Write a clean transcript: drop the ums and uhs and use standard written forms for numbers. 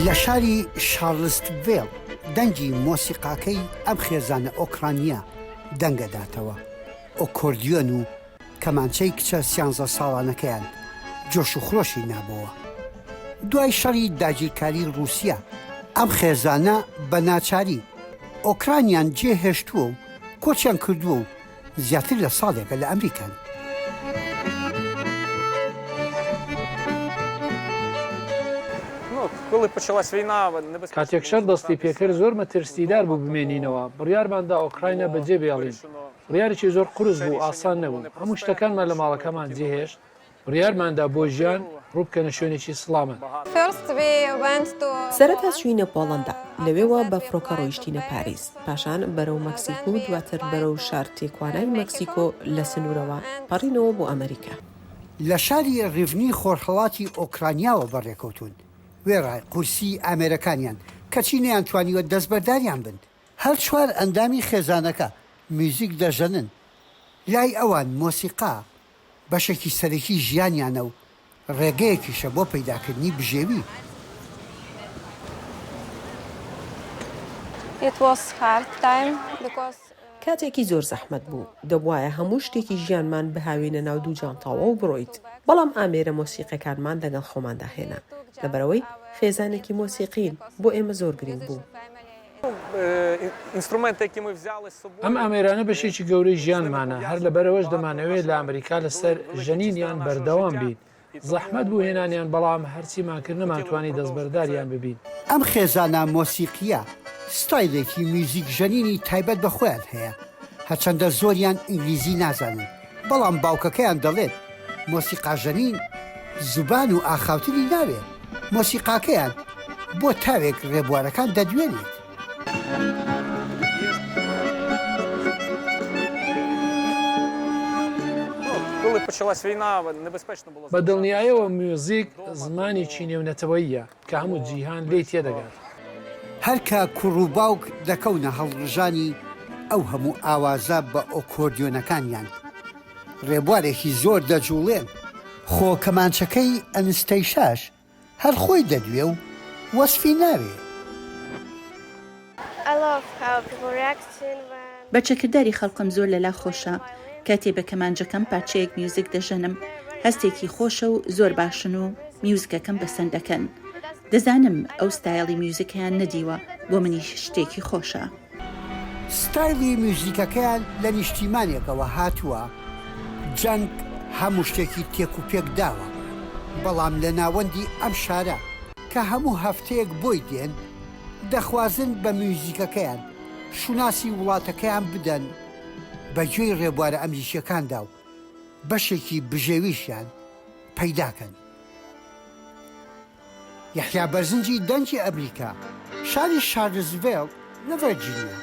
لە شاری شارلستڤێڵ دەنگی مۆسیقاکەی ئەم خێزانە ئۆکرانییە دەنگەداتەوە، ئۆکۆردیۆن و کەمانچەی کچە سیانزە ساڵانەکەیان جۆش و خرۆشی نابۆوە. دوای شەڕی داگیرکاری ڕووسیا، ئەم خێزانە بە ناچاری ئۆکرانیان جێهێشتووە و کۆچیان کردووە و زیاتر لە ساڵێکە لە ئەمریکان. کاتێک شەڕ دەستی پێکرد زۆر مەترسیدار بوو بمێنینەوە، بڕیارمان دا ئۆکراینا بەجێ بێڵین. بڕیارێکی زۆر قورس بوو، ئاسان نەبوو. هەموو شتەکانمان لە ماڵەکەمان جێهێشت، بڕیارماندا بۆ ژیان ڕووبکەنە شوێنێکی سڵامەت. سەرەتا چووینە پۆڵەندا، لەوێوە بە فڕۆکە ڕۆیشتینە پاریس، پاشان بەرەو مەکسیک و دواتر بەرەو شار تیکوانای مەکسیکۆ لە سنوورەوە پەڕینەوە بۆ ئەمەریکا. لە شاری ڕیڤنی خۆرهەڵاتی ئۆکرانیاوە بەڕێکەوتوون، وێڕای قورسیی ئامێرەکانیان، کەچی نەیانتوانیوە دەستبەرداریان بن. هەر چوار ئەندامی خێزانەکە میوزیک دەژەنن، لای ئەوان مۆسیقا بەشێکی سەرەکی ژیانیانە و ڕێگەیەکیشە بۆ پەیداکردنی بژێوی. کاتێکی زۆر زەحمەت بوو، دەبوایە هەموو شتێکی ژیانمان بهاوێینە ناو دوو جانتاوە و بڕۆیت، بەڵام ئامێرە مۆسیقیەکانمان لەگەڵ خۆماندا هێنا، لەبەرئەوەی خێزانێکی مۆسیقین، بۆ ئێمە زۆر گرنگ بوو. ئەم ئامێرانە بەشێکی گەورەی ژیانمانە، هەر لەبەرئەوەش دەمانەوێت لە ئەمریکا لەسەر ژەنینیان بەردەوام بین. زەحمەت بوو هێنانیان، بەڵام هەرچیمان کرد نەمانتوانی دەستبەرداریان ببین. ئەم خێزانە مۆسیقییە ستایلێکی میوزیک ژەنینی تایبەت بە خۆیان هەیە، هەرچەندە زۆریان ئینگلیزی نازانن، بەڵام باوکەکەیان دەڵێت مۆسیقاژەنین زوبان و ئاخاوتنی ناوێ، مۆسیقاکەیان بۆ تاوێک ڕێبوارەکان دەدوێنێت. بە دڵنیایەوە میوزیک زمانێکی نێونەتەوەییە کە هەموو جیهان لێی تێدەگات. هەر کە کوڕ و باوک دەکەونە هەڵڕژانی ئەو هەموو ئاوازە بە ئۆکۆردیۆنەکانیان، ڕێبوارێکی زۆر دەجووڵێن. خۆ کەمانچەکەی ئەنستەیشاش هەر خۆی دەدوێ و وەسفی ناوێ. پەرچەکرداری خەڵکم زۆر لەلا خۆشە، کاتێ بە کەمانجەکەم پارچەیەک میوزک دەژەنم هەستێکی خۆشە و زۆر باشن و میوزکەکەم پەسەند دەکەن. دەزانم ئەو ستایڵی میوزکەیان نەدیوە بۆ منیش شتێکی خۆشە. ستایلی میوزیکەکەیان لە نیشتیمانێکەوە هاتووە، جەنگ هەموو شتێکی تێکوپێک داوە، بەڵام لە ناوەندی ئەم شارە کە هەموو هەفتەیەک بۆی دێن، دەخوازن بە میوزیکەکەیان شوناسی وڵاتەکەیان بدەن بە گوێی ڕێبوارە ئەمریکییەکاندا و بەشێکی بژێویشیان پەیداکەن. یەحیا بەرزنجی دەنگی ئەمریکا، شاری شارلزڤێڵ لە ڤێرجینیا.